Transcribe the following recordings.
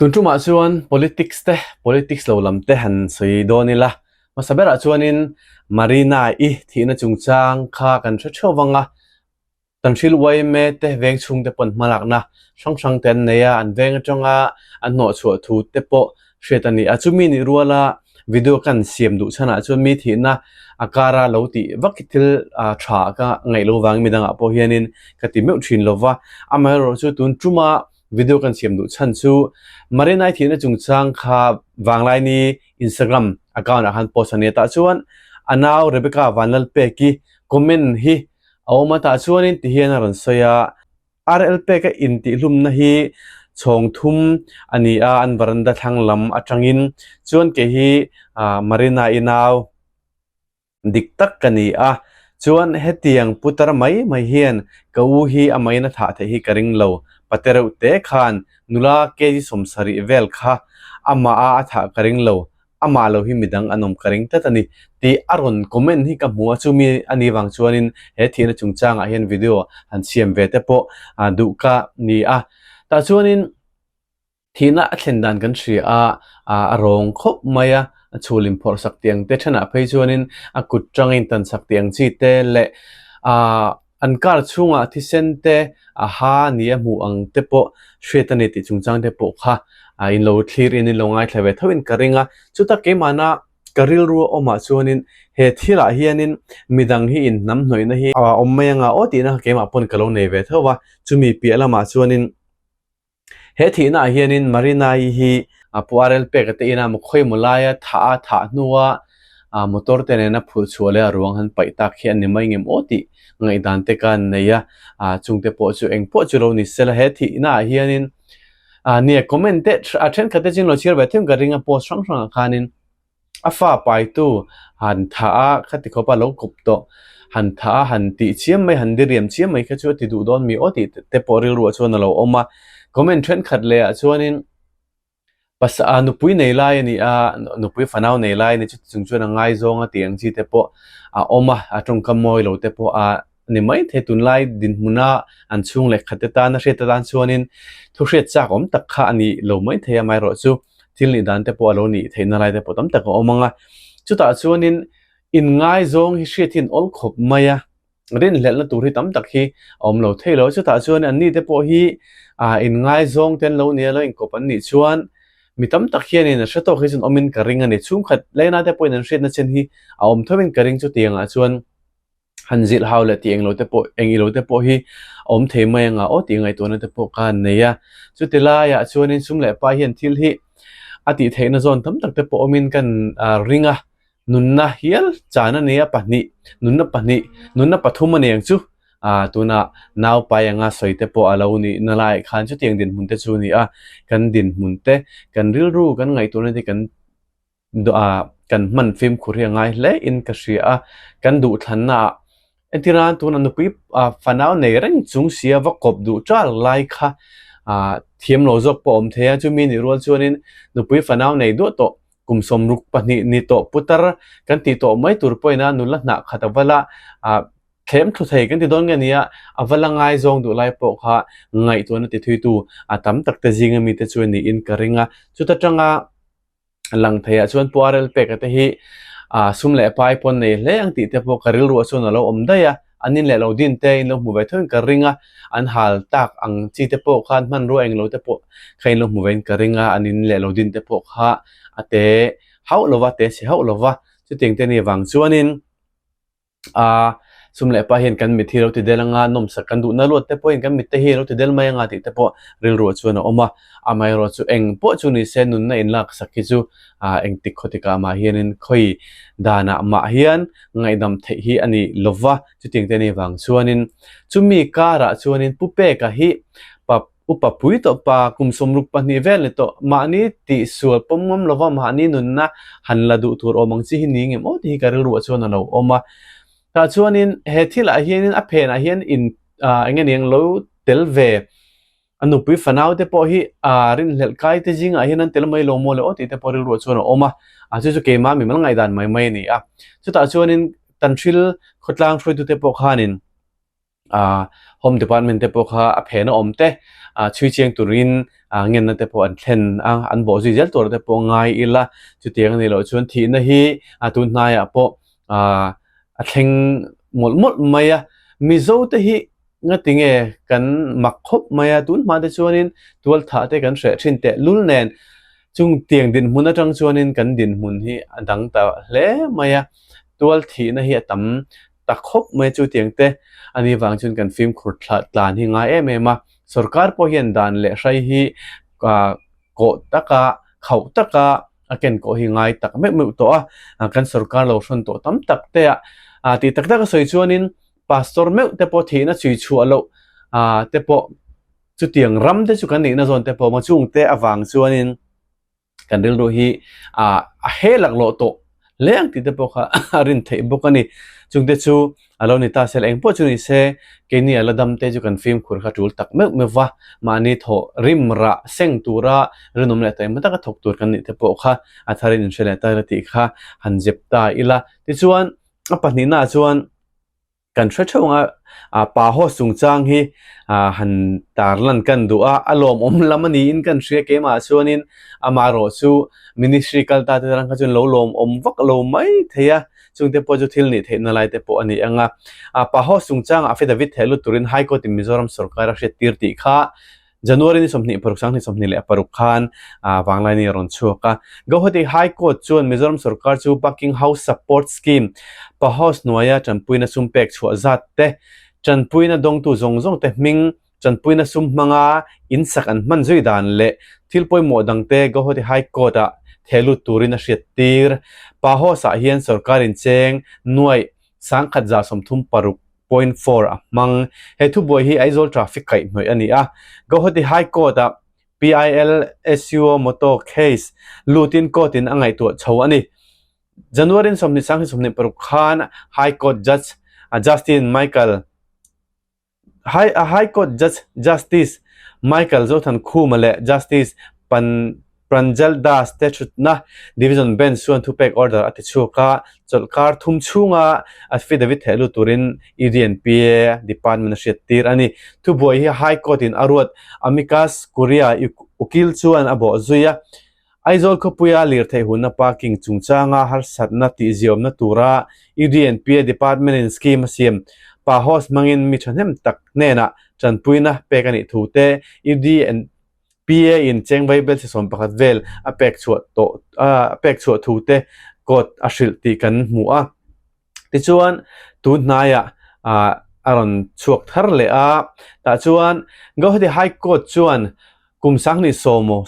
Tun tumah chuan politics te, politics lo lam te han sawi dawn ila. Hmasa berah chuanin Marina-i thihna chungchang kha kan hre theuh vang a, kan hrilh uaime te veng chhung te pawn hmalakna hrang hrang te an nei a, an veng atanga an hnawhchhuah thu te pawh hriat a ni a. Chumi nih ruala video kan siam duh chhanah chuan mi thihna a kara lo tih vak hi thil tha ka ngaih lo vangin midangah pawh hianin ka ti meuh thin lo va. Amaherawhchu tun tuma Video kan siam duh chhan chu Marinai thihna chungchang kha Vanglaini Instagram account ah khan post a ni a tah chuan a nau Rebecca Vanlalpeki comment hi a awm a tah chuanin ti hian a rawn sawi a, RL Peka intihlumna hi chhawng thum a ni a an varanda thlang lam atangin chuan kei hi Marina-i nau Dik tak ka ni a, chuan hetiang putar mai mai hian ka u hi a main a thah theih hi ka ring lo. Pate reuh te khan nula kg 70 vel kha amah a a thah ka ring lo, amah lo hi midang an awm ka ring tlat a ni tih a rawn comment hi ka hmu a, chumi a nih vang chuanin he thihna chungchangah hian video han siam ve te pawh duh ka ni a. Tah chuanin. Thihna a thlen dan kan hria a, a rawng khawp mai a, a chhul inphawrh sak tih ang te thenah phei chuanin a kut tang a intan sak tih ang chi te leh aaa an car chhungah thisen te a ha ni a hmuh ang te pawh hriat a ni tih chungchang te pawh kha in lo thlir in in lo ngaithla ve tho in ka ring a, chuta keimahna ka rilru a awmah chuanin he thilah hianin midang hi inhnamhnawihna hi a awm mai anga aw tihna kha keimah pawn ka lo nei ve tho va, chumi piah lamah chuanin. He thihnaah hianin Marina-i hi Pu RL Peka te ina khawimaw laia thah a thah hnua motor te nena phurh chhuah leh a ruang han paih tak hi a ni mai ngem aw tih ngaihdan te ka nei a, chungte pawh chu eng pawh chu lo ni sela he thihnaah hianin nia comment te a thenkhat te chu in lo chhiar ve theuh ka ring a post hrang hrangah khanin. A fa paitu han thah a, khati khawp a lo kawp tawh, han thah a, han tih chiam mai, han diriam chiam mai kha chu a ti duh dawn mi aw tih te pawh rilruah chuan a lo awm a. Comment thenkhat leh ah chuanin pasa ah nupui nei lai a ni a, nupui fanau nei lai a ni chuti chung chuan a ngaizawng a tih ang chi te pawh a awm a, a tawngkam mawi lo te pawh a ni mai thei tunlai dinhmuna an chhung leh khat te tan a hriat atan chuanin thu hriat chak awm tak kha a ni lo mai thei a amaherawhchu thil nih dan te pawh a lo nih theihna lai te pawh tam tak a awm ang a chutah chuanin inngaizawng hi hriat hi an awl khawp mai a rinhlelhna tur hi tam tak hi a awm lo thei lo chutah chuan an ni te pawh hi ah inngaizawng te an lo nia lo inkawp an nih chuan mi tam tak hianin a hre tawk hi chuan awmin ka ring a ni chhungkhat lena te pawhin an hriatna chen hi a awm tho in ka ring chutiangah chuan. han zilh hau leh tih englo te pawh eng ilo te pawh hi a awm thei mai anga aw tih ngaihtuahna te pawh kha an nei a chuti laiah chuanin sum leh pai hian thil hi a tih theihna zawn tam tak te pawh awmin kan ah ring a nunna hial chan a nia pahnih nunna pahnih nunna pathum a ni ang chu ah tunah nau pai anga sawi te pawh a lo nih na laiah khan chutiang dinhmun te chu a ni a kan dinhmun te kan rilru kan ngaihtuahna te kan. Kan hman fimkhur hi a ngai hle in ka hria a, kan duhthlanna ah entir a tuna nupui fanau nei reng chung sia va kawp duh ṭal lai kha thiam lo zawk pawh a awm thei a, chumi nih rual chuanin nupui fanau nei duah tawh kum 62 ni tawh putar kan tih tawh mai tur pawhin a nula hnah khat a va la thlem thlu thei kan ti dawn nge nia a va la ngaizawng duh lai pawh kha ngaihtuahna ti thuitu a tam tak te zinga mite chu niin ka ring a, chuta tanga. lang theiah chuan Pu RL Peka te hi ah sum leh pai pawn nei hle ang tih te pawh ka rilruah chuan a lo awm daih a, an in leh lo din te in lo hmu ve theuhin ka ring a, an hal tak ang chi te pawh khan hmanrua eng lo te pawh kha in lo hmu vein ka ring a, an in leh lo din te pawh kha a te hauh lova te si hauh lova chutiang te nih vang chuanin. A sum leh pa hian kan mit hi lo ti del anga nawmsak kan duhna luat te pawhin kan mit te hi lo ti del mai anga tih te pawh rilruah chuan a awm a, amaherawh chu eng pawh chu ni se nunna inlak sak hi chu ah engtik khaw tikah mah hianin khawi danah mah hian ngaihdam theih hi a ni lova chutiang te nih vang chuanin chumi karah chuanin Pu Peka hi pa Upa pui tawh pa kum 62 vel ni tawh mahni tih sual pawm ngam lova mahni nunna han la duh tur awm ang chi hi ni ngem aw tih hi ka rilruah chuan a lo awm a. Tah chuanin he thilah hianin a phenah hian in ah eng nge niang lo tel ve a nupui fanau te pawh hi ah rinhlelh kai te zingah hian an tel mai lo maw le aw tih te pawh rilruah chuan a awm a. A chu chu keimah mimal ngaihdan mai mai a ni a. Chutah chuanin Tanhril khawtlang hruaitute pawh khanin Home Department te pawh kha a phen a awm te chhui chiang turin ngenna te pawh an thlen a, an bawh zui zel tur te pawh ngai ila, chutiang a nih loh chuan thihna hi a tun hnaiah pawh a thleng mawlh mawlh mai a, Mizo te hi Ngati nge kan mak khawp mai a, tun hma te chuanin tual thah te kan hreh thin teh lul nen chung tiang dinhmun atang chuanin kan dinhmun hi a dang ta hle mai a, tual thihna hi a tam ta khawp mai a chu tiang te a nih vang chuan kan fimkhur thlah tlan hi ngai em em a, sorkar pawh hian dan leh hrai hi kawh taka khauh taka a ken kawh hi ngai tak meuh meuh tawh a, kan sorkar lo hrawn tawh tam tak te ah tih tak tak a sawi chuanin Pastor meuh te pawh thihna chhui chhuah loh te pawh chutiang ram te chu kan nihna zawn te pawh maw chung te avang chuanin kan rilru hi a he laklawh tawh hle ang tih te pawh kha a rin theih bawk a ni. Chung te chu a lo ni ta se eng pawh chu ni se keini a la dam te chu kan fimkhur kha tul tak meuh meuh va, mahni thawh rim rah seng tura rinawm leh taima taka thawk tur kan nih te pawh kha a tharin inhre leh ta ila tih kha han zep ta ila. Tichuan a pahnihnaah chuan Kan hre theuh ang a, pa host chungchang hi han tarlan kan duh a, a lawmawm lam a niin kan hria keimah chuanin amaherawh chu ministry kal ta te tan kha chuan lo lawmawm vak lo mai thei a, chungte pawh chu thil nih theihna lai te pawh a ni ang a. Pa host chungchangah affidavit theh lut turin High Court in Mizoram sorkar a hriattir tih kha January ni 26 sang 26 khan Vanglaini a rawn chhuak a. Guwahati High Court chuan Mizoram sorkar chu Parking House Support Scheme, PAHOS, hnuaia tanpuina sum pek chhuah zat te, tanpuina dawngtu zawng zawng te hming, tanpuina sum hmanga in sak an hman zui dan leh thil pawimawh dangte Guwahati High Court-ah theh lut turin a hriattir. PAHOS-ah hian sorkar incheng nuaih 1136 .4 a hmang. He thubuai hi Aizawl traffic kaihhnawih a ni a. Guwahati High Court-ah PIL Suo Moto case lutin court-in a ngaihtuah chho a ni. January 20 26 khan High Court Judge Justin Michael High Court Judge Justice Michael Zothankhuma leh Justice Pan Pranjal Das te thutna Division Bench chuan thupek order a ti chhuak a, chawlhkar thum chhunga affidavit theh lut turin EDNPA department a hriattir a ni. Thubuai hi High Court in a ruat Amicus Curiae ukil chuan a bawh zui a, Aizawl khawpuia lirthei hunna parking chungchanga harsatna tihziawmna tura EDNPA department in scheme a siam PAHOS hmangin mi thahnem tak hnenah tanpuina pek a nih thu te EDNPA PA in cheng Bible chi 11 vel a pek chhuah tawh a pek chhuah thu te court a hrilh tih kan hmu a. Tichuan tun hnaiah ah a rawn chhuak thar leh a, tah chuan Guwahati High Court chuan kum 2019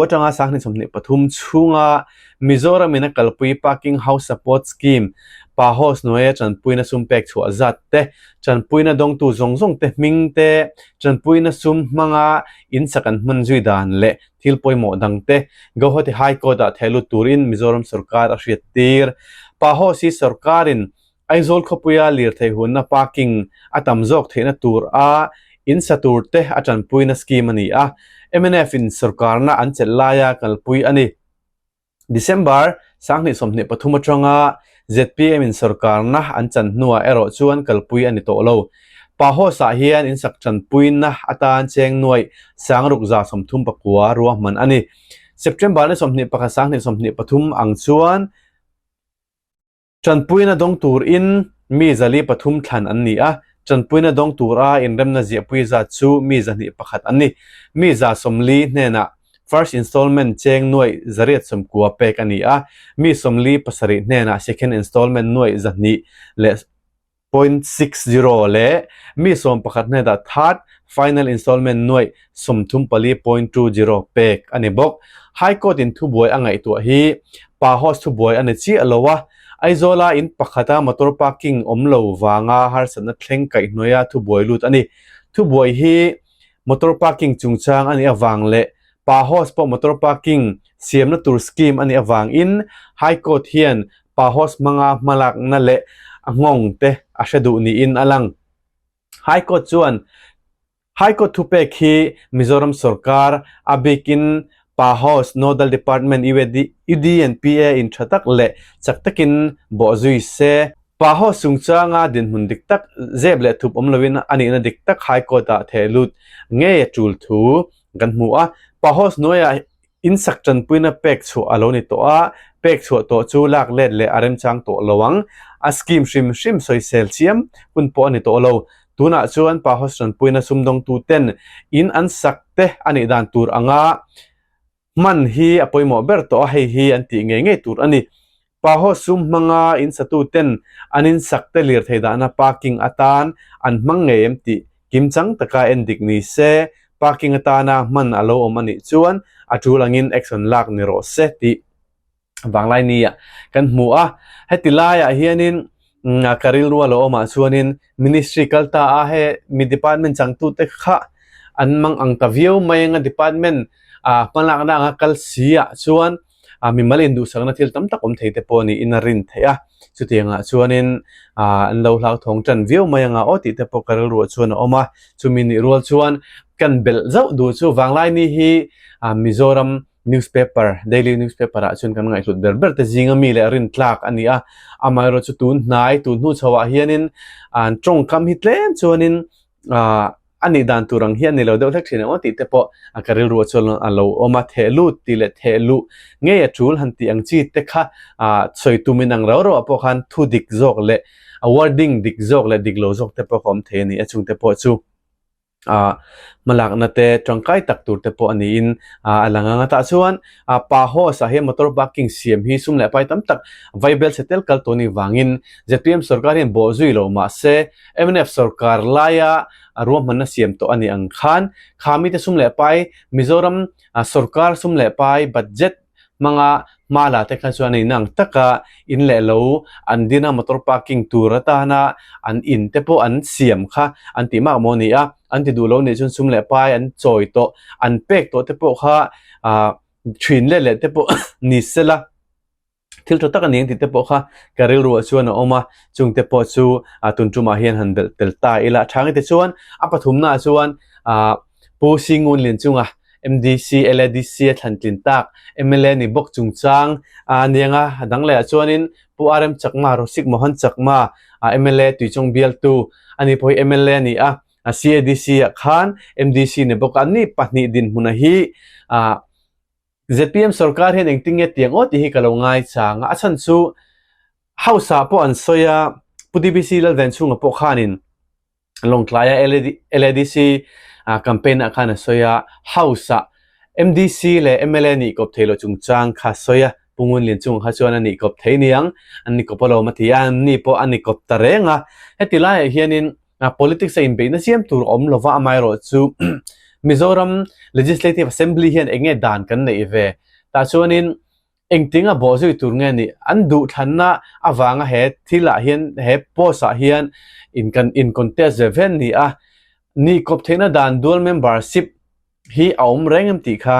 atanga 2023 chhunga Mizoram in a kalpui Parking House Support Scheme PAHOS hnuaia tanpuina sum pek chhuah zat te, tanpuina dawngtu zawng zawng te hming te, tanpuina sum hmanga in sak an hman zui dan leh thil pawimawh dang te Guwahati High Court-ah theh lut turin Mizoram sorkar a hriattir. PAHOS hi sorkarin Aizawl khawpuia lirthei hunna parking a tam zawk theihna tur a in sa tur te a tanpuina scheme a ni a, mnf in sorkarna an chelh laia kalpui a ni. December 2023 atanga zpm in sorkarna an chan hnuah erawh chuan kalpui a ni tawh lo. PAHOS-ah hian in sak tanpuina atan cheng nuaih 6,039 ruahman a ni. September ni 21 2023 ang chuan Tanpuina dawng turin mi 403 thlan an ni a, tanpuina dawng tura inremna ziahpui zat chu mi 201 an ni. Mi 40 hnenah first installment cheng nuaih 890 pek a ni a, mi 47 hnenah second installment nuaih 200 leh .60 leh mi 11 hnenah third final installment nuaih 34.20 pek a ni bawk. High Court in thubuai a ngaihtuah hi PAHOS thubuai a ni chiah lo a, Aizawla in pakhata motor parking awm lo vanga harsatna thleng kaihhnuaia thubuai lut a ni. Thubuai hi motor parking chungchang a nih avang leh PAHOS pawh motor parking siamna tur scheme a nih avangin High Court hian PAHOS hmanga hmalakna leh a nghawng te a hre duh niin a lang. High Court chuan High Court thupek hi Mizoram sorkar a bikin PAHOS Nodal Department UD and PA in tha tak leh chak takin bawh zui se. PAHOS chungchanga dinhmun dik tak zep leh thup awm loin a nihna dik tak High Court ah theh lut ngei a tul thu kan hmu a. Pahos hnuaiah in sak tanpuina pek chhuah a lo ni tawh a, pek chhuah tawh chu lak let leh a remchang tawh lo ang. A scheme hrim hrim sawisel chiam hun pawh a ni tawh lo. Tunah chuan Pahos tanpuina sumdawngtuten in an sak te a nih dan tur anga Hman hi a pawimawh ber tawh a, hei hi an tih ngei ngei tur a ni. Paho sum hmanga in satuten an in sak te lirthei dahna parking atan an hmang ngei em tih kimchang taka en dik ni se, parking atana hman a lo awm a nih chuan a tul angin action lak ni rawh se tih vanglai nia kan hmu a. Heti laiah hianin ka rilru a lo awmah chuanin ministry kal ta a he mi department changtute kha an mang ang ta viau mai anga department ah hmalakna anga kal si ah chuan ah mimal induhsakna thil tam tak awm thei te pawh niin a rin theih a chutiangah chuanin ah an lo hlauthawng tan viau mai anga aw tih te pawh ka rilruah chuan a awm a chumi nih rual chuan kan belh zauh duh chu vanglai ni hi ah Mizoram Newspaper, daily newspaper ah chuan kan ngaihhlut ber ber te zinga mi leh rintlak a ni a, amaherawhchu chu tun hnai, tun hnu chho ah hianin an tawngkam hi tlem chuanin ah a nih dan tur ang hi a ni lo deuh hlek thin ang aw tih te pawh a ka rilru ah chuan a lo awm a, theh lut tih leh theh luh ngei a tul han tih ang chi te kha ah sawi tum in ang rau rau ah pawh khan thu dik zawk leh a wording dik zawk leh dik lo zawk te pawh ka awm thei a ni a chung te pawh chu. ah hmalakna te tangkai tak tur te pawh a niin ah a lang ang a tah chuan ah pa house ah hian motor parking siam hi sum leh pai tam tak vaibel chhe tel kal tawh a nih vangin zpm sorkar hian bawh zui lo mahse mnf sorkar laia a ruahmanna siam tawh a nih ang khan kha mite sum leh pai Mizoram ah sorkar sum leh pai budget hmanga hma la te kha chuan a inang taka in leh lo an din a motor parking tur atana an in te pawh an siam kha an tih mak maw a ni a an ti duh lo nih chuan sum leh pai an chawi tawh an pek tawh te pawh kha ah thin let leh te pawh ni sela thil tha tak a ni ang tih te pawh kha ka rilruah chuan a awm a chung te pawh chu ah tun tumah hian han belh tel ta ila a tha nge tichuan a pathumna ah chuan ah Pu Singun Lianchunga MDC, LADC a thlan tlin tak mla ni bawk chungchang a niang a, a dang lehah chuanin Pu RM Chakma, Rosik Mohan Chakma mla Tuichawng bialtu a ni pawh hi mla a ni a, CADC ah khan MDC ni bawk a, an ni pahnih dinhmuna hi ah zpm sorkar hian engtin nge tiang aw tih hi ka lo ngaichang a, a chhan chu House ah pawh an sawi a, Pu DBC Lalvenchhunga pawh khanin Lawngtlaia LADC campaign ah khan a sawi a, House ah MDC leh mla nih kawp thei loh chungchang kha a sawi a, Pu Ngunlian chungah kha chuan a nih kawp thei niang, an ni kawp alawm a ti a, an ni pawh a ni kawp ta reng a. Heti laiah hianin politics a inbeihna chiam tur a awm lova, amaherawhchu Mizoram Legislative Assembly hian eng nge dan kan neih ve? Tah chuanin Engting a bawh zui tur nge nih? An duhthlanna avanga he thil ah hian he post ah hian in kan in contest ve ve ni a, nih kawp theihna dan dual membership hi a awm reng em tih kha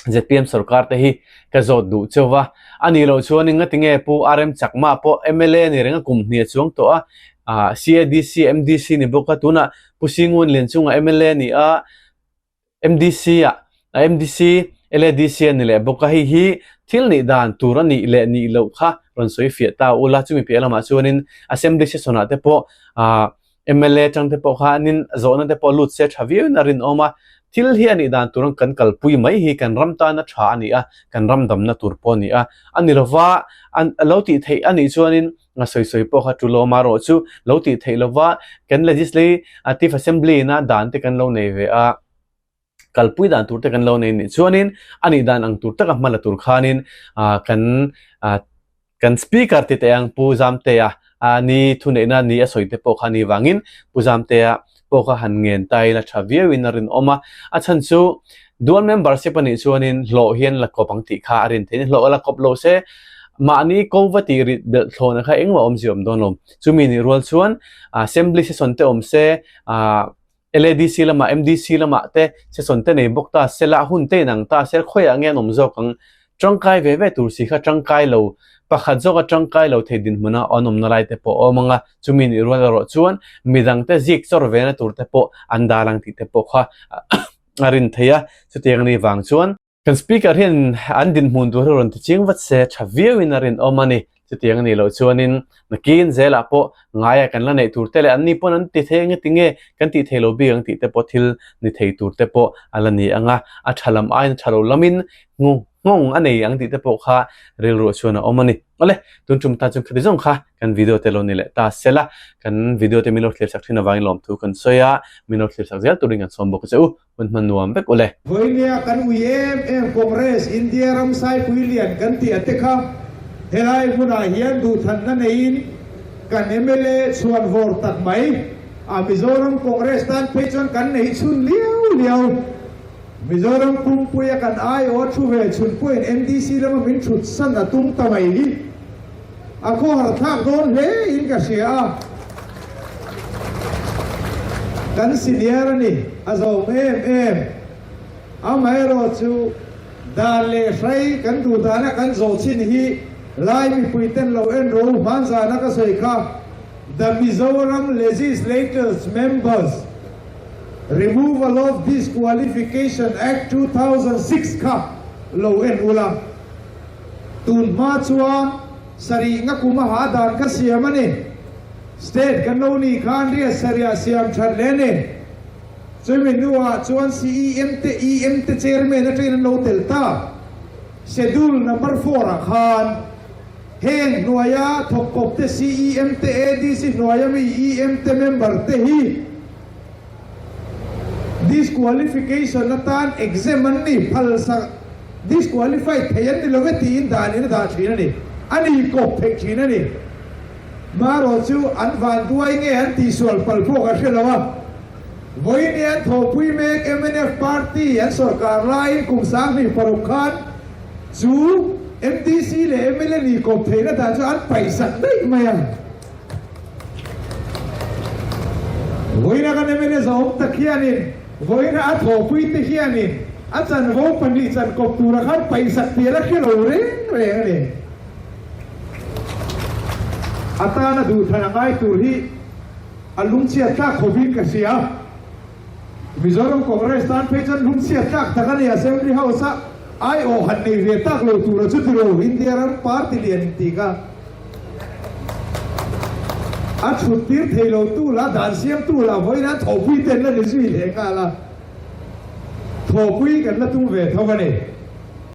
zpm sorkar te hi ka zawt duh cheu va. A nih loh chuan in ngatinge Pu RM Chakma pawh mla ni reng a kum hnih a chuang tawh a, ah CADC, MDC ni bawk a, tunah Pu Singun Lianchunga mla ni a, MDC ah MDC LADC a ni leh bawk a, hei hi thil nih dan tur a nih leh nih loh kha rawn sawi fiah ta ula, chumi piah lamah chuanin Assembly session ah te pawh ah mla tang te pawh khanin zawhna te pawh lut se tha viau in a rinawm a, thil hi a nih dan tur ang kan kalpui mai hi kan ram tana tha a ni a, kan ram damna tur pawh a ni a, a ni lova an lo tih theih a nih chuanin a sawi sawi pawh kha tul awm a erawh chu lo tih theih lova kan legislative assembly ina dan te kan lo nei ve a kalpui dan tur te kan lo nei nih chuanin a nih dan ang tur taka hma la tur khanin ah kan ah kan speaker ti teh ang Pu Zamtea a ni thuneihna ni a sawi te pawh kha ni vangin Pu Zamtea pawh kha han ngen ta ila tha viau in a rinawm a a chhan chu dual membership a nih chuanin hlawh hian la kawp ang tih kha a rin theih a ni hlawh la kawp lo se mahni ko va tih rit belh thlawna kha engmah awmzia awm dawn lo chumi nih rual chuan assembly session te awm se ah LADC lamah MDC lamah te session te nei bawk ta se la hun te inang ta se khawiah nge an awm zawk ang Tangkai ve ve tur si kha tangkai lo, pakhat zawka tangkai lo thei dinhmuna an awmna lai te pawh a awm ang a, chumi nih rual erawh chuan midangte zik chawr vena tur te pawh an dal ang tih te pawh kha a rin thei a, chutiang ni vang chuan. Kan Speaker hian an dinhmun tur hi rawn ti ching vat se tha viauin a rinawm a ni. Chutiang a nih loh chuanin nakin zelah pawh ngaia kan la neih tur te leh anni pawn an ti thei ang tinge kan tih thei lo bik ang tih te pawh thil ni thei tur te pawh a la ni ang a, a tha lam aiin a tha lo lamin nghawng a nei ang tih te pawh kha rilruah chuan a awm a ni. Awle, tun tum tan chuan khati zawng kha kan video te lo ni leh ta se la, kan video te min lo thlir sak thin avangin lawmthu kan sawi a, min lo thlir sak zel turin kan sawm bawk a che u. Hun hman nuam vek ule. Vawinia kan ui em em Congress India ram Saipui lian kan tih ate kha helai hmunah hian duhthanna neiin kan mla chhuan vawr tak mai a Mizoram Congress tan phei chuan kan neih chhun liau liau Mizoram pumpuia kan aiawh thu ve chhun pawhin MDC lama min thut san a tum ta mai hi a khawhar thlak dawn hle in ka hria a. Kan senior a ni, a zawm em em. Amaherawh chu dan leh hrai kan duh dana kan zawh chin hi Lai mipui ten lo en ro hmanzana ka sawi kha, The Mizoram Legislators Members Removal of Disqualification Act 2006 kha lo en ula. Tun hma chuan sarih nga kum a ha dan kha siam a ni. State kan lo nih khan riat sarih siam that leh a ni. Chumi hnuah chuan CEM te EM te chairman atangin an lo tel ta. Schedule number four ah khan heng hnuaia thawk kawp te CEM te ADC hnuaia mi EM te member te hi disqualification atan exempt an ni phal sak disqualified thei an ni lo ve tiin danin a dah thin a ni. A ni kawp theih thin a ni. Marawh chu an van duai nge an tihsual palh pawh ka hre lo a. Vawiin an thawhpui mek mnf party an sawrkar laiin kum 2006 khan chu MDC leh mla ni kawp theihna dan chu an paihsak daih mai a. Vawiina kan mla zawm tak hianin vawiina a thawhpui te hianin a chanvo pahnih chan kawp tura khan paihsak tih a la hre lo reng reng a ni. A tana duhthlan a ngai tur hi a lungchhiat tlak khawpin ka hria. Mizoram Congress tan phei chuan lungchhiat tlak tak a ni. Assembly House a aiawh han nei ve tak lo tura chu tilo India ram party lian intih kha a thut tir thei lo tu lah dan siam tu lah vawiin an thawhpui ten la ni zui leh nghal a, thawhpui kan la tum ve tho a ni.